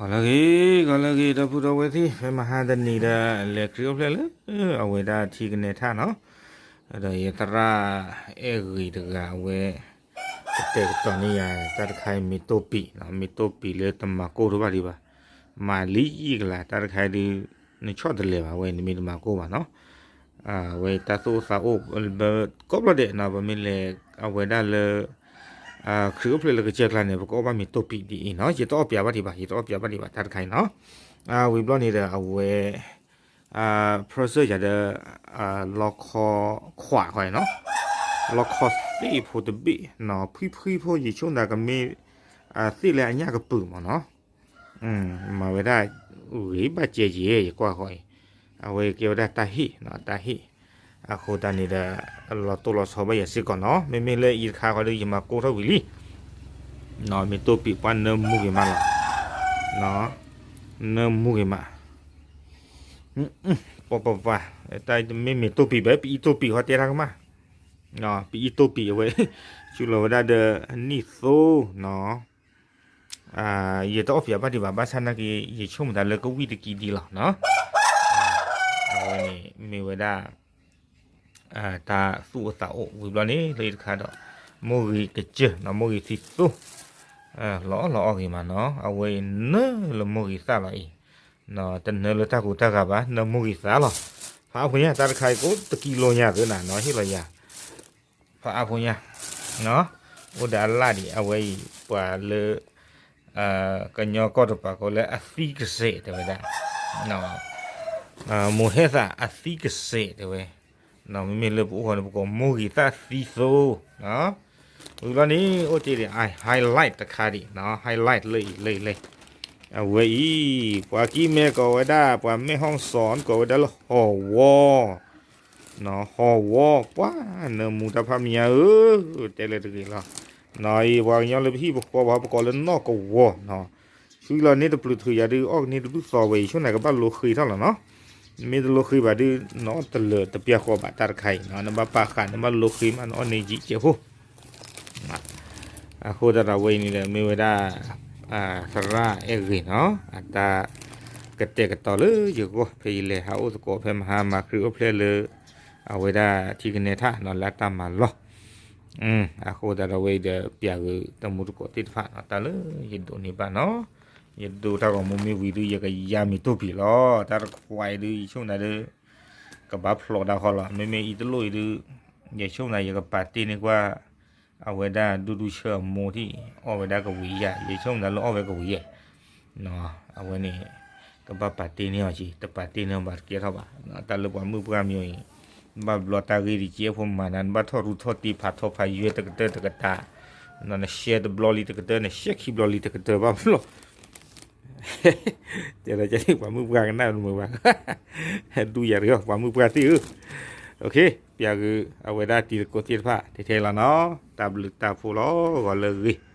ဂီၤလၢအဂ့ၤ ဂီၤလၢအဂ့ၤ ဒီပုၢ်ဒီဝဲၢ်သ့ၣ် ဖဲမဟါတနံၤဒီး လဲၤခရံာ်အိၣ်ဖျဲၣ်လၢ အဝဲဒၣ်ထံကနဲထၣ်နီၤ, ဒီးယသရၣ်အဲၣ်ဂ့ၤတဂၤအဝဲ ကတဲာ်ကတီၤန့ၢ်ယၤ တၢ်တခါအံၤမ့ၢ်တိၢ်ပံာ်နီၤ, မ့ၢ်တိၢ်ပံာ်လၢတမၤကိၢ်တဘၣ်ဒံးဘၣ်, မၤလံအံၤကလၤ တၢ်တခါအံၤဒုး နဆီၣ်တလဲၤဘၣ်ဝဲ နမ့ၢ်တမၤကိၢ်ဘၣ်နီၤ, အဝဲတၢ်သူၣ်အိၣ်သးအိၣ် ကိးဘျီဒဲးနီၤ ပမ့ၢ်လဲၤအဝဲဒၣ်လၢ ခရံာ်အိၣ်ဖျဲၣ်လၢကစၢၢ်ကျါန့ၣ် ပကအီၣ်ဘၣ်မ့ၢ်တိၢ်ပံာ်ဒ်အံၤနီၤ, ယတအီၣ်ပၠးဘၣ်ဒံးဘၣ် ယတအီၣ်ပၠးဘၣ်ဒံးဘၣ် တၢ်တခါအံၤနီၤ, ဝံၤဘျီန့ၣ်ဒီးအဝဲ ဖၢဆၢၣ်ယၤဒီး လီခီခွးဃီနီၤ, လီခီသ့ၣ်ဖိတဘ့ၣ်နီၤ, ဖှံဖှံဖိယဆိကမိၣ်တၢ်ကမ့ၢ် သ့ၣ်လၢအညၣ်ကပုာ်မးနီၤ, မၤဝဲဒၣ် ဂ့ၤဘၣ်ကဲကဲ ယကွၢ်ဃီအံၤ, အဝဲကဲဝဲဒၣ်တၢ်ဟ့ၣ်နီၤ တၢ်ဟ့ၣ်, အဃိတၢ်န့ၣ်ဒီး လီၤတိၢ်လီၤဆီဘၣ်ယၤစ့ၢ်ကီးနီၤ, မ့မ့ၢ်လၢအံၤတခါဃီဒီး ယမၤကိၢ်ထီၣ်ဝံၤလံ နီၤ, မ့ၢ်တိၢ်ပံာ်ပှၢ်နၢမူဂ့ၤမးလီၤ, နၢမူဂ့ၤမး, ပပပၤ, တၢ်မ့မ့ၢ်တိၢ်ပံာ်ဘၣ် ပအံၤတိၢ်ပံာ်ဃီတဲတၢ်ကမၣ်, ပအံၤတိၢ်ပံာ်အဝဲ ဆူလီၤဝဲဒၣ်ဒီး နံၣ်သိနီၤ, ယတအီၣ်ပၠးဘၣ်ဒံးဘၣ် ဘၣ်ဆၣ်နာ်က့ ယဆိကမိၣ်တၢ်လၢကဝံၣ်တကံဒံးလီၤနီၤ, အဝဲန့ၣ်မ့ၢ်ဝဲဒၣ် တၢ်သူၣ်အိၣ်သးအိၣ်ဝံၤဘျီန့ၣ် လၢယတခါဒီး မိၢ်ဂ့ၤကစၢၢ်နီၤ မိၢ်ဂ့ၤသံသိ လီၤအီၣ်လီၤအီၣ်ဂ့ၤမးနီၤ, အဝဲအံၤနၢလၢမိၢ်ဂ့ၤသၣ်လီၤအံၤ, တနၢလၢတၢ်ကူတၢ်ဂၤဘၣ် နၢမိၢ်ဂ့ၤသၣ်လီၤ, ဖးအါဖိညါ တၢ်တခါအံၤကိးတကံလိညါသၢနၤနီၤ ဟ့ၣ်လီၤယၤ ဖးအါဖိညါ, အိၣ်ဒီးအလၣ်ဒံး အဝဲအံၤ ပှၤလၢ ကညီကီၢ်တပၤကိးလၢအသံကစဲးတဲဝဲဒၣ်, မိၢ်ဟဲသၣ်အသံကစဲးတဲဝဲ, မ့မ့ၢ်လၢပအိၣ်ဃီန့ၣ် ပကိးမိၢ်ဂ့ၤသၣ်သံသိ, ဝံၤဘျီန့ၣ် အိၣ်တ့ၢ်ဒံး I highlight တခါဒံးနီၤ highlight လၢအံၤလၢအံၤလၢ အဝဲအံၤ ပှၤကံၢ်မဲကိးဝဲဒၣ် ပှၤမဲၢ်ဟီၣ်စီၣ်ကိးဝဲဒၣ်လၢဟီၣ်ဝီ ဟီၣ်ဝီ ပှၤနၢမူတၢ်ဖးမံၤညါဧၢ, တဲလၢတဂ့ၤလီၤ, နီၤအံၤ ပှၤကညီလၢပဟံၣ်ပဃီပှၤပကိးလၢနီၢ်ကဝီၤနီၤ, ဆူလီၤန့ၢ်တပျုးထုးယၤဒုး အီၣ်ကန့ၢ်တဘျုးသီဝဲအံၤ ဆိကမိၣ်ကဘၣ်လိဃ့ထီၣ်လီၤနီၤ, မ့ၢ်တလိဃ့ဘၣ်ဒုး နအီၣ်တလၢာ်တပျၢ်ဃီဘၣ်တၢ်တခါအံၤနီၤ, နဘၣ်ပာ်ဃာ် နဘၣ်လိဃ့မး နအီၣ်န့ၢ်ယံာ်ကဲဖိ အဃိသတးဒီးဝဲအံၤန့ၣ်ဒီး မ့ၢ်ဝဲဒၣ် သရၣ်အဲၣ်ဂ့ၤနီၤ အတၢ်ကတဲာ်ကတီၤလၢယဂီၢ် ဖဲယလဲၤဟးအိၣ်သကိးဖဲမဟါမၤခရံာ်အိၣ်ဖျဲၣ်လၢ အဝဲဒၣ်ထံကနဲထၣ်နီၤ လၢအတၢ်မၤလီၢ်, အဃိသတးဒီးဝဲအံၤဒီး ပျးဂ့ၤတမူတကိးသ့ၣ်တဖၣ်နီၤ တၢ်လၢယဒိးန့ၢ်ဘၣ်နီၤ, ယဒိးတၢ်ဂီၤမူမ့ၢ်ဝံၤဒုး ယကယါမ့ၢ်တိၢ်ပံာ်လီၤ တၢ်တခွါအံၤဒုး ယဆိကမိၣ်ဒၣ်ဒုး ကဘၣ်ဖျိးဒၣ်ဃီလီၤ, မ့မ့ၢ်အံၤတလိၣ်အံၤဒုး ယဆိကမိၣ်ဒၣ်ယကပာ်တ့ၢ်န့ၢ်ကွၢ် အဝဲဒၣ်ဒူဒူဆၢအမိၢ်ထံၣ် အီၣ်ဝဲဒၣ်ကဝံၤယၤ ယဆိကမိၣ်ဒၣ်လၢအီၣ်ဝဲကဝံၤယဲၢ်, အဝဲန့ၣ် ကဘၣ်ပာ်တ့ၢ်န့ၢ်အီၤက့ၤ တပာ်တ့ၢ်န့ၢ်အီၤဘၣ်တကဲထီၣ်ဘၣ်, တၢ်လၢပှၤမုၣ်ပှၢ်မံၤအံၤ ဘၣ်ဘျီတၢ်ဂ့ၢ်ဒ်ကဲဖိမၤနၤ နဘၣ်ထီၣ်ရူထီၣ်တ့ဖးထီဖးယွဲတကတၢၢ်တကတၢၢ်, နရှဲတဘျီလံတကတၢၢ် နရှဲခံဘျီလံတကတၢၢ်ဘၣ်ဘျီ တဲလီၤကဲ ပှၤမုၣ်ပှၢ်ကနၣ်မုာ်ဘၣ်, ဒူယၤတဂ့ၤ ပှၤမုၣ်ပှၢ်သ့ၣ်ဧၢ, ပျးဂ့ၤ အဝဲဒၣ်တံၤသကိးသ့ၣ်တဖၣ် ထဲထဲလီၤနီၤ, တၢ်ဘျုးတၢ်ဖှိၣ်လီၤ ဂီၤလၢအဂ့ၤ,